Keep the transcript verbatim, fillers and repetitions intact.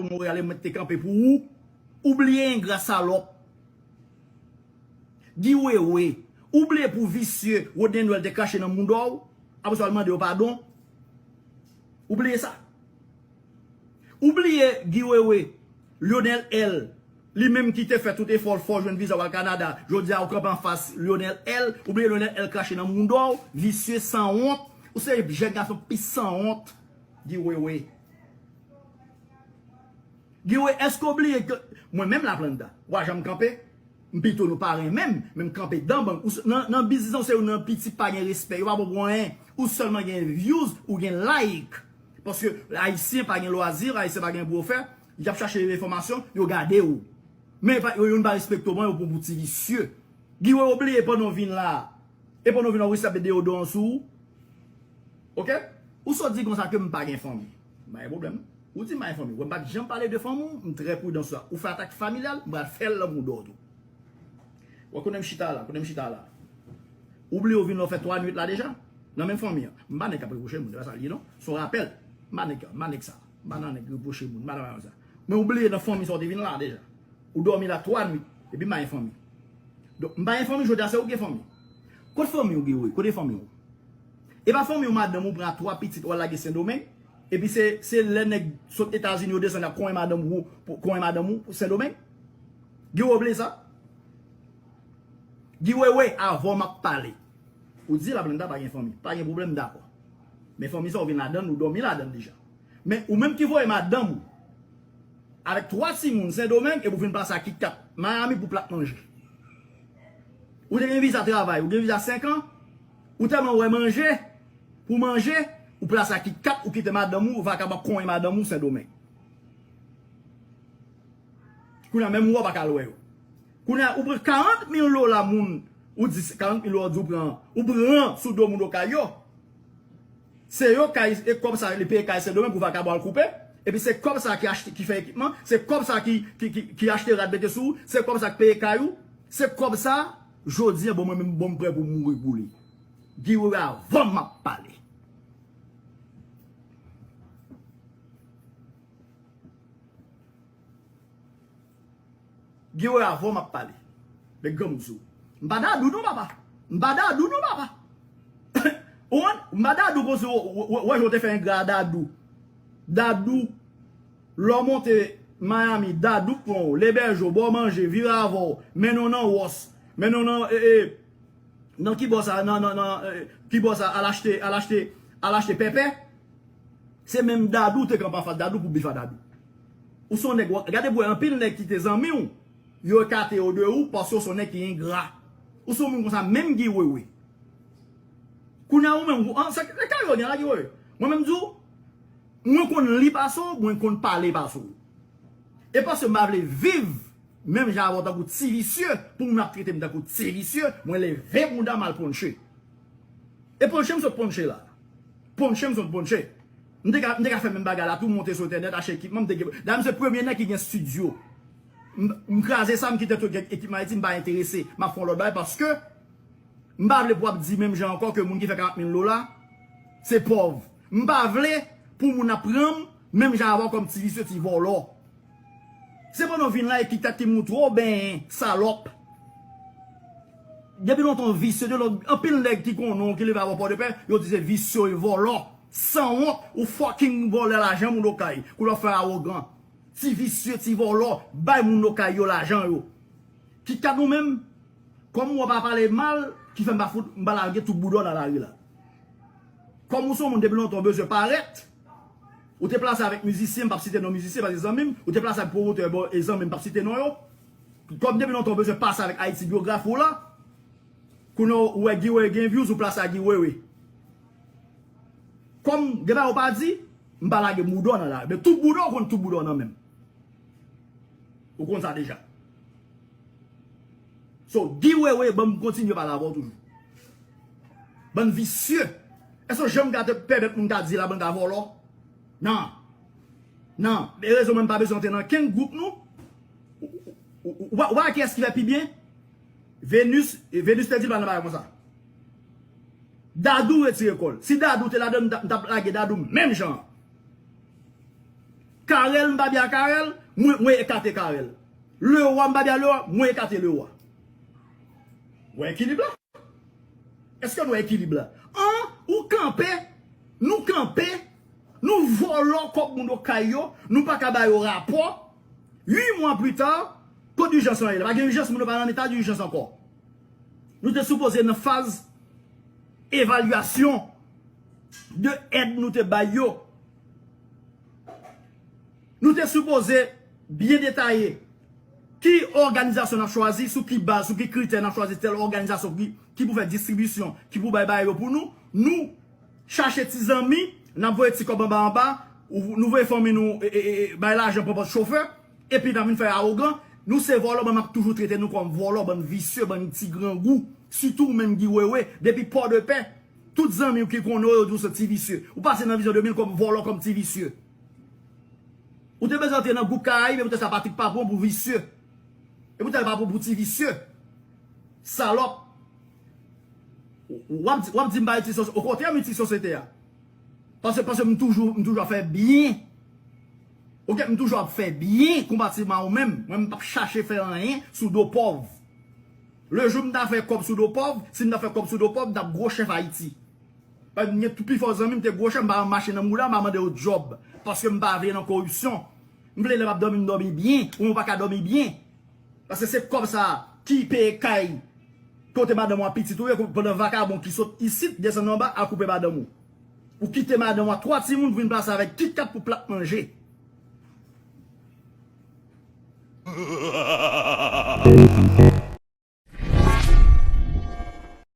Montréal mwen te kanpe pou ou. Ou bliye engra salòp. Guy Wewe. Ou bliye pou visye Rodney Noël te krache nan mouda w. Apre sa w al mande yo padon. Ou bliye sa. Ou bliye Guy Wewe, Lionel L. Li menm ki te fè tout efò l fè w jwenn viza w al Kanada. Jodi a ou kanpe anfas Lionel L. Ou bliye Lionel L krache nan mouda w. Visye sanwont. Ou se jèn gason pi sanwont. Guy Wewe. Guy Wewe, èske w bliye ke mwen menm Laplanta, w a janm kanpe? M pito nou pa renmen m, men m kanpe dan bann. Ou s- nan, nan biznis ou se youn nan piti pa gen respè. Yo pa bon pou anyen. Ou sèlman gen views, ou gen like. Paske Ayisyen pa gen lwazi, Ayisyen pa gen pou yo fè. Y ap chache enfòmasyon, yo gade w. Men pa- yo, youn pa respekte w, yo pran w pou ti visye. Guy Wewe, w bliye pandan w vin la. E pandan w vin la, w resi ap met deyodoran sou ou. Oke? Ou sot di konsa ke m pa gen fanmi. M pa gen pwoblèm. Ou di m pa gen fanmi. Wè, m pa t janm pale de fanmi w, m trè pridan sou sa. Ou fè atak familyal, m pral fè l nan mouda w tou. Wè, konnen m chita la, konnen m chita la. Ou bliye w vin la, w fè twa nwit la deja? Nan menm fanmi an. M pa nèg k ap repwoche moun, se pa sa l ye non. Se yon rapèl. M pa nèg, m pa nèg sa. M pa nan nèg repwoche moun, m pa nan bagay sa. Men ou bliye nan fanmi sa w te vin la deja. Ou dòmi la twa nwit, epi m pa gen fanmi. Donk, m pa gen fanmi, jodi a se ou ki gen fanmi. Kot fanmi w, Guy Wewe? Kote fanmi w? E pa fanmi w, madanm ou pran twa pitit, w al lage Sendomeng? Epi se, se lè nèg sot Etazini yo desann, y ap konyen madanm ou, pou, konyen madanm ou, Sendomeng? Guy Wewe bliye sa? Guy Wewe, avan m ap pale. Ou di Laplanta pa gen fanmi. Pa gen pwoblèm, m dakò. Men fanmi sa, ou vin ladann, ou dòmi ladann deja. Men ou menm ki voye madanm ou avèk twa timoun Sendomeng epi w vin plase a KitKat Miami pou plat manje. Ou te gen viza travay, ou gen viza senk an, ou tèlman wè manje, pou manje, ou plase a KitKat, ou kite madanm ou, vagabon konyen madanm ou Sendomeng. Kounye a menm ou pa ka al wè yo. Kounye a ou pran karant mil dola moun, ou di karant mil dola ou di ou pran, ou pran sou do moun Okay yo. Se yo kay, e kòb sa li peye kay Sendomeng pou vagabon al koupe. Epi se kòb sa ki achte, ki fè ekipman, se kòb sa ki, ki, ki, ki achte rad mete sou ou, se kòb sa ki peye kay ou, se kòb sa, jodi a, bon, mwen menm, bon, m prè pou mouri pou li. Guy Wewe, avan m ap pale. Guy Wewe, avan m ap pale. Men granmoun sou. M pa Dadou non, papa. M pa Dadou non, papa. Ou konprann? M pa Dadou konsi, w, w, w, wè jan w te fè engra a Dadou. Dadou, lè w monte Miami, Dadou k pran w, l ebèje w, ba w manje, vire avè w, mennen w nan Ross, mennen w nan, e, e, nan ki bò sa, nan, nan, nan, e, ki bò sa, al achte, al achte, al achte pèpè. Se menm Dadou te kanpe anfas Dadou pou bif a Dadou. Ou se yon nèg, w- gade bwè anpil nèg ki te zanmi w, yo ekate yo de ou paske w se yon nèg ki engra. Ou se yon moun konsa menm Guy Wewe. Kounye a ou menm, ou- an, se, se kay yo gen la Guy Wewe. Mwen menm di w, mwen konn li pase w, mwen konn pale pase w. E paske m pa vle viv menm jan avè w tankou ti visye, pou moun ap trete m tankou ti visye, mwen leve bouda m al ponche. E ponche m sot ponche la. Ponche m sot ponche. M te ka, m te ka fè menm bagay la tou, monte sou entènèt, achte ekipman, m te gen, dayè m se premye nèg ki gen estidyo. M, m kraze sa, m kite tout ekipman Ayiti, m pa enterese. M ap fè yon lòt bagay paske m pa vle pou w ap di menm jan ankò ke moun ki fè karant mil dola, se pòv. M pa vle pou moun ap pran m menm jan avè w kòm ti visye, ti vòlò. Se pandan w vin la e ki tèt ki moutre w benyen, salòp. Depi lontan w visye, de lòt, anpil nèg ki konnen w, ki leve avè w Pòdepè, yo di se visye, vòlò, sanwont, ou fucking vòlè lajan moun Okay. Kounye a w fè awogan. Ti visye, ti vòlò, bay moun Okay yo lajan yo. Kit Kat nou menm, kòm w pa pale mal, ki fè m pa fout, m pa lage tout bouda w nan lari la. Kòm ou se yon moun depi lontan w bezwen parèt, ou te plase avèk mizisyen, m p ap site non mizisyen paske zanmi m, ou te plase avèk pwomotè, bon, e zanmi m, m p ap site non yo. Kòm depi lontan w bezwen pase avèk Ayiti byografi w la, kounye a ou wè Guy Wewe gen views, ou plase a Guy Wewe. Kòm gen bagay ou pa di, m pa lage bouda w nan lari. Men tout bouda w konn tout bouda w nan men m. Ou konn sa deja. So, Guy Wewe, ban m kontinye pale avè w toujou. Bann visye. Èske w janm ka te pèmèt moun ka di la bann ka vòlò? Non. Non. E rezon mwen m pa bezwen antre nan kenn gwoup nou. Ou, ou, ou, ou, ou wè kiyès ki fè pi byen? Venus, Venus te di l pa nan bagay konsa. Dadou retire kò l. Si Dadou te ladan, m t ap, m t ap lage Dadou menm jan an. Karèl, m pa byen a Karèl, mwen, mwen ekate Karèl. Lewa, m pa byen a Lewa, mwen ekate Lewa. Wè ekilib la? Èske nou wè ekilib la? An, ou kanpe, nou kanpe, nou vòlò kòb moun yo kay yo, nou pa ka ba yo rapò. Uit mwa pita, kot ijans lan ye? Pa gen ijans, moun yo pa nan eta dijans ankò. Nou te sipoze nan faz evalyasyon de èd nou te bay yo. Nou te sipoze byen detaye ki òganizasyon n ap chwazi, sou ki baz, sou ki kritè n ap chwazi tèl òganizasyon ki, ki pou fè distribisyon, ki pou bay bagay yo pou nou. Nou chache ti zanmi, n ap voye ti kòb anba anba, ou, nou voye fanmi nou e, e, e, e, bay lajan pran pòt chofè, epi n ap vin fè awogan. Nou se vòlò, bann m ap toujou trete nou kòm vòlò, bann visye, bann ti grangou. Sitou ou menm Guy Wewe, depi Pòdepè, tout zanmi w ki konnen w, yo di w se ti visye. Ou pase nan Vizyon de mil kòm vòlò, kòm ti visye. Ou te bezwen antre nan gwoup Karayib, e poutèt sa Patrick pa pran w pou visye. E poutèt sa pa pran w pou ti visye. Salòp. W ap di, w ap di m pa itil sosyete. Okontrè, m itil sosyete a. Paske, paske m toujou, m toujou ap fè byen. Oke, m toujou ap fè byen konpatilman ou menm. Mwen, m p ap chache fè anyen sou do pòv. Le jou m ta fè kòb sou do pòv, si m ta fè kòb sou do pòv, m t ap gwo chèf Ayiti. Paske m gen tout pifò zanmi m te gwo chèf, m pa mache nan mouda, m pa mande yo djòb. Paske m pa vle nan koripsyon. M vle lè m ap dòmi, m dòmi byen, ou mwen pa ka dòmi byen. Paske se kòb sa a ki peye kay, kote madanm ou a pitit ou ye, pandan vakabon ki sot isit, desann anba, al koupe madanm ou. Ou kite madanm ou a twa timoun pou vin plase avèk KitKat pou plat manje.